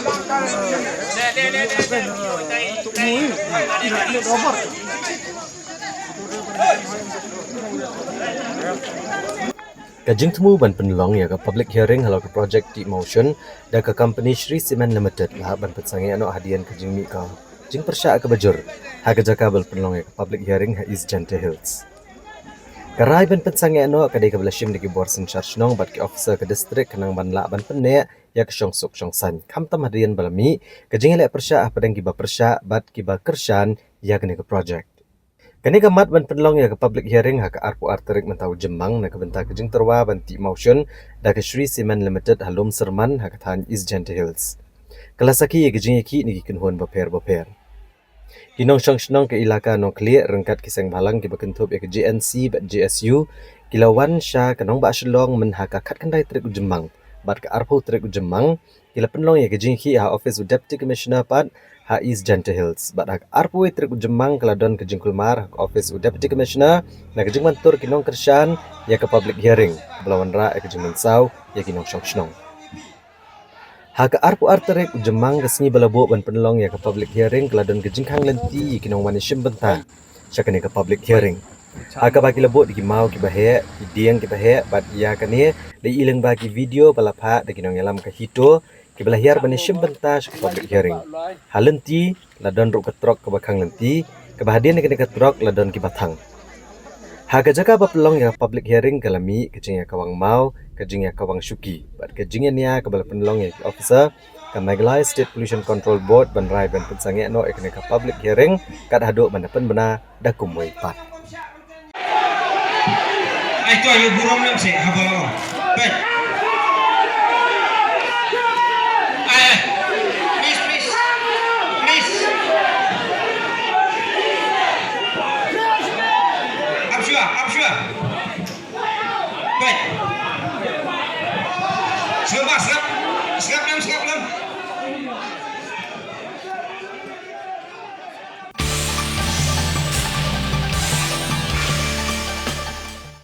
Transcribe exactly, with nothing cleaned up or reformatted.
Ka jingthmu ban pynlong ïa ka public hearing halor ka project Tih Mawshun da ka company Shree Cement Limited la hap ban pynsangeh noh hadien ka jingmih ka jingpyrshah kaba jur ha ka jaka ba la pynlong ïa ka public hearing ha East Jaintia Hills. Ka rai ban pynsangeh noh ka dei kaba la shim da ki bor synshar shnong bad ki officer ka district khnang ban lah ban pynneh ïa ka shongsuk shongsaiñ khamtam hadien ba la mih ka jingïaleh pyrshah hapdeng kiba pyrshah bad kiba kyrshan ïa kane ka project. Kane ka mat ban pynlong ïa ka public hearing ha ka arphew ar tarik mynta u Jymmang na ka bynta ka jingtyrwa ban tih mawshun da ka Shree Cement Limited ha Lumsyrman ha ka thaiñ East Jaintia Hills. Ka la sakhi ïa ka jingïakhih na ki kynhun bapher bapher. Ki nongshong shnong ka ilaka Nongkhlieh ryngkat ki seng bhalang kiba kynthup ïa ka J N C bad J S U ki la wan sha ka nongbah Shillong myn ha ka khatkhyndai tarik u Jymmang bad ka arphew tarik u Jymmang ki la pynlong ïa ka jingïakhih ha office u Deputy Commissioner pat ha East Jaintia Hills. Bad ha ka arphew wei tarik u Jymmang ka la don ka jingkulmar ha ka office u Deputy Commissioner na ka jingmyntur ki nongkyrshan ïa ka public hearing kaba la wanrah ïa ka jingmynsaw ïa ki nongshong shnong. Ha ka arphew ar tarik u Jymmang ka sngi ba la buh ban pynlong ïa ka public hearing ka la don ka jingkhang lynti ïa ki nongwan ïashim bynta sha kane ka public hearing. Ha kaba ki la buh da ki maw kiba heh, ki dieng kiba heh, bad ïa kane la i lyngba ki video ba la phah da ki nongïalam ka HITO kiba la hiar ban ïashim bynta sha ka public hearing. Ha lynti la don ruh ka trok kaba khang lynti, kaba hadien kane ka trok la don kiba thang. Ha ka jaka ba pynlong ïa ka public hearing ka la mih ka jingïakawang maw, ka jingïakawang shuki bad ka jingïania kaba la pynlong ïa ki officer ka Meghalaya State Pollution Control Board ban rai ban pynsangeh noh ïa kane ka public hearing kat haduh ban da pynbna da kumwei pat. Ai to, ïa burom lem seh haba long. Peit. Ai. Please, please. Please. Ap shuwa, ap shuwa. Peit. Sngap, sngap. Sngap lem, sngap.